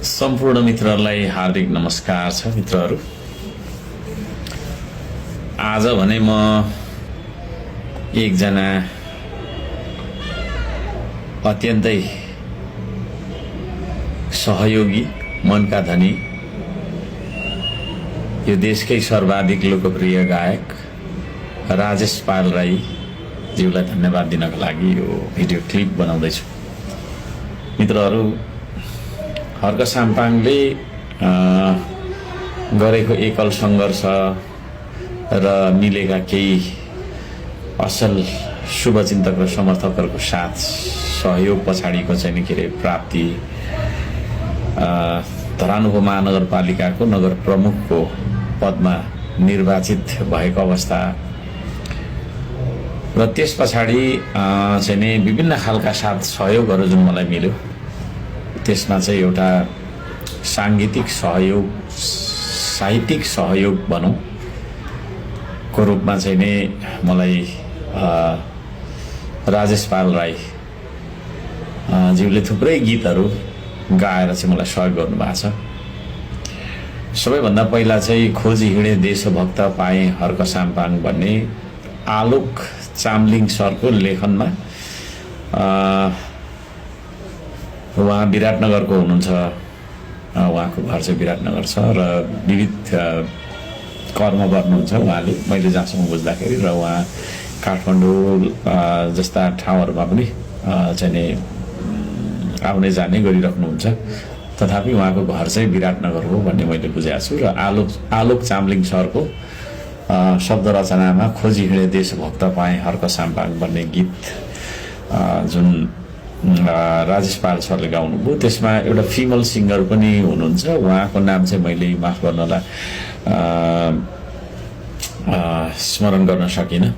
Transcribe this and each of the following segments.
सम्पूर्ण मित्रहरूलाई हार्दिक नमस्कार छ। मित्रहरू, आज भने म एकजना अत्यन्तै सहयोगी, मनका धनी, यो देशकै सर्वाधिक लोकप्रिय गायक राजेश पाल राई ज्यूलाई धन्यवाद दिनको लागि यो भिडियो क्लिप बनाउँदैछु। मित्रहरू, हर्क साम्पाङले गरेको एकल सङ्घर्ष र मिलेका केही असल शुभचिन्तक र समर्थकहरूको साथ सहयोग पछाडिको चाहिँ के अरे प्राप्ति धरान उपमहानगरपालिकाको नगर प्रमुखको पदमा निर्वाचित भएको अवस्था र त्यस पछाडि चाहिँ विभिन्न खालका साथ सहयोगहरू जुन मलाई मिल्यो, त्यसमा चाहिँ एउटा साङ्गीतिक सहयोग, साहित्यिक सहयोग भनौँ को रूपमा चाहिँ नै मलाई राजेश पाल राई ज्यूले थुप्रै गीतहरू गाएर चाहिँ मलाई सहयोग गर्नुभएको छ। सबैभन्दा पहिला चाहिँ खोजी हिँडे देशभक्त पाएँ हर्क साम्पाङ भन्ने आलोक चामलिङ सरको लेखनमा उहाँ विराटनगरको हुनुहुन्छ। उहाँको घर चाहिँ विराटनगर छ र विविध कर्म गर्नुहुन्छ उहाँले, मैले जहाँसम्म बुझ्दाखेरि। र उहाँ काठमाडौँ जस्ता ठाउँहरूमा पनि चाहिँ नि आउने जाने गरिराख्नुहुन्छ। तथापि उहाँको घर चाहिँ विराटनगर हो भन्ने मैले बुझेको छु। र आलोक चामलिङ सरको शब्द रचनामा खोजी हिँडे देशभक्त पाएँ हर्क साम्पाङ भन्ने गीत जुन राजेश पाल सरले गाउनुभयो, त्यसमा एउटा फिमेल सिङ्गर पनि हुनुहुन्छ। उहाँको नाम चाहिँ मैले माफ गर्नु होला स्मरण गर्न सकिनँ।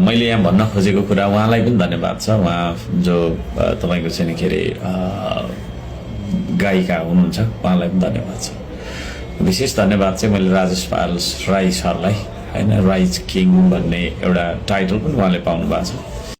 मैले यहाँ भन्न खोजेको कुरा, उहाँलाई पनि धन्यवाद छ। उहाँ जो तपाईँको चाहिँ के अरे गायिका हुनुहुन्छ, उहाँलाई पनि धन्यवाद छ। विशेष धन्यवाद चाहिँ मैले राजेश पाल राई सरलाई, होइन, राइज किङ भन्ने एउटा टाइटल पनि उहाँले पाउनु भएको छ।